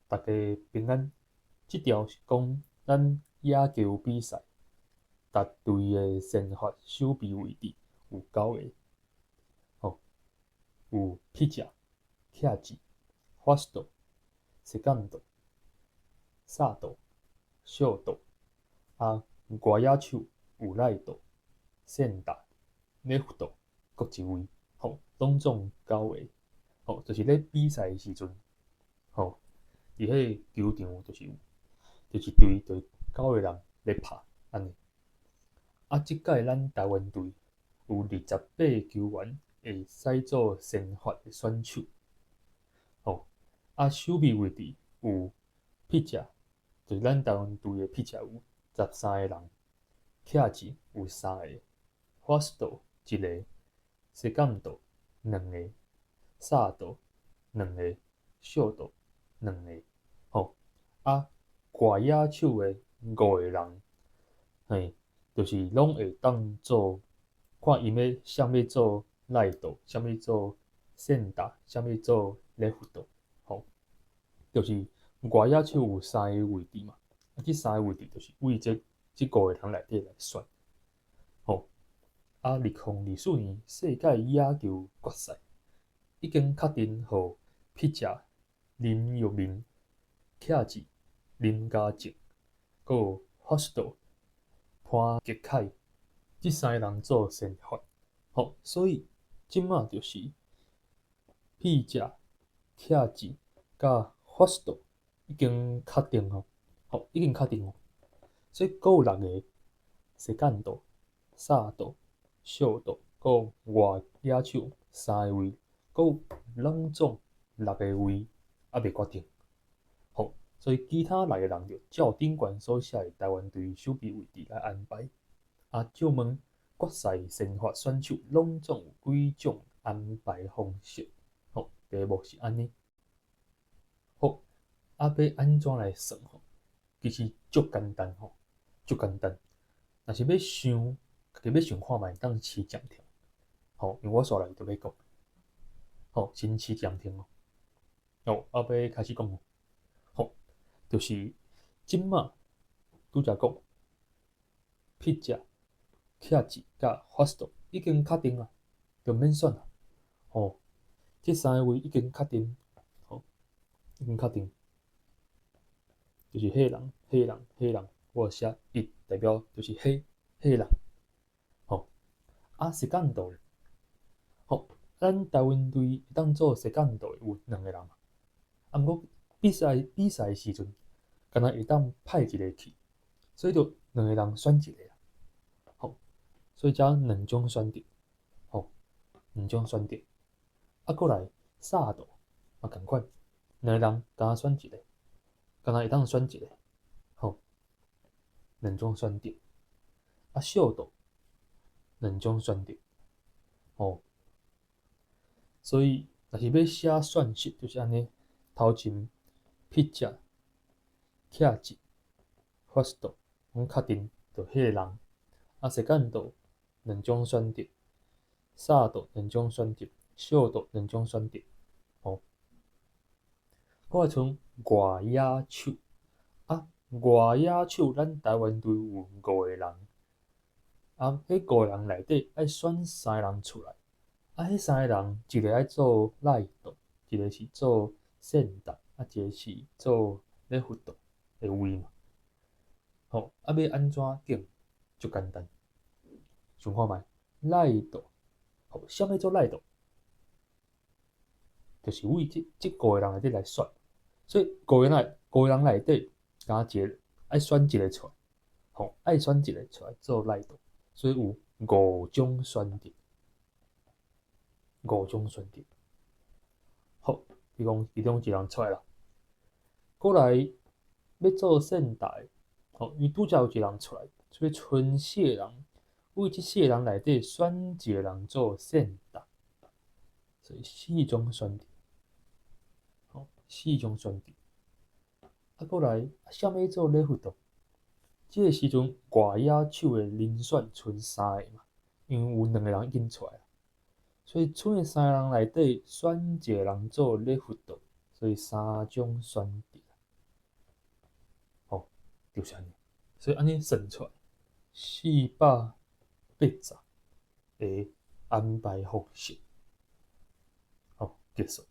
大家平安。這條是講咱野球比賽，逐隊的先發守備位置有九个，吼，有ピッチャー、キャッチ、ファースト、セカンド、サード、ショート，啊，外野手有ライト、センター、レフト各一位，吼，攏總九个，吼，就是咧比賽的時陣，吼，佇彼個球場就是有，就一隊就九個人咧拍，按呢。啊，這屆咱台灣隊有28個球員會使做先發的選手，吼，啊，守備位置有ピッチャー，就是咱台灣隊的ピッチャー有13個人，キャッチ有三個，ファースト一個，セカンド兩個，サード兩個，ショート兩個，吼，啊，外野手的五個人，嘿，就是攏會當做，看𪜶欲啥物做ライト，啥物做センター，啥物做レフト，吼，就是外野手有三个位置嘛，啊，這三個位置就是為這五個人內底來選，吼。啊，2024年世界野球決賽已經確定予ピッチャー林玉明、キャッチ林家正，閣有ファースト潘杰凱這三个人做先發，吼，所以這馬就是ピッチャー、キャッチ佮ファースト已經確定哦，吼，已經確定哦，所以閣有六個セカンド、サード、ショート，閣有外野手三個位，閣有攏總六個位猶未決定，吼，所以其他六個人就照頂懸所寫的台灣隊守備位置來安排。啊，借問決賽先發選手攏總有幾種安排方式？吼，題目是按呢。好，啊，欲按怎來算吼？其實足簡單吼，足簡單。若是欲想，家己欲想看覓，當試暫停。吼，因為我煞來就欲講。吼，先試暫停哦。好，啊，欲開始講哦。吼，就是這馬拄才講，ピッチャー、キャッチ佮ファースト已經確定啊，就免選啦。吼，這三个位已經確定，吼，已經確定，就是彼人、彼人、彼人，我寫一代表就是彼人。吼，啊，セカンド咧，吼，咱台灣隊會當做セカンド的有兩個人嘛，啊，毋過比賽時陣，敢若會當派一個去，所以就兩個人選一個啦。吼，所以才兩種選擇，吼，兩種選擇。啊，閣來サード嘛仝款，兩個人敢若選一個，敢若會當選一個，吼，兩種選擇。啊，ショート兩種選擇，吼。所以若是欲寫算式，就是按呢：頭前ピッチャー、キャッチ、ファースト，攏確定就彼个人。啊，セカンド兩種選擇，サード兩種選擇，ショート兩種選擇，吼。閣來賰外野手，啊，外野手咱台灣隊有五個人，啊，彼五個人內底愛選三個人出來，啊，彼三個人一個愛做ライト，一個是做センター，啊，一個是做レフト的位嘛。吼，啊，欲按怎揀？足簡單，想看覓？ライト，吼，啥物做ライト？就是為這五個人內底來選，所以五個人內底，敢若一個愛選一個出來，吼，愛選一個出來做ライト，所以有五種選擇，五種選擇。好，伊講其中一人出來啦，閣來欲做センター的，吼，伊拄才有一人出來，所以賰四個人，為這四個人內底選一個人做センター，所以四種選擇，吼，四種選擇。啊，閣來，啥物做レフト？這个時陣外野手的人選賰三個嘛，因為有兩個人已經出來，所以賰的三個人內底選一個人做レフト，所以三種選擇。就是按呢。所以按呢算出來，480個安排方式。好，結束。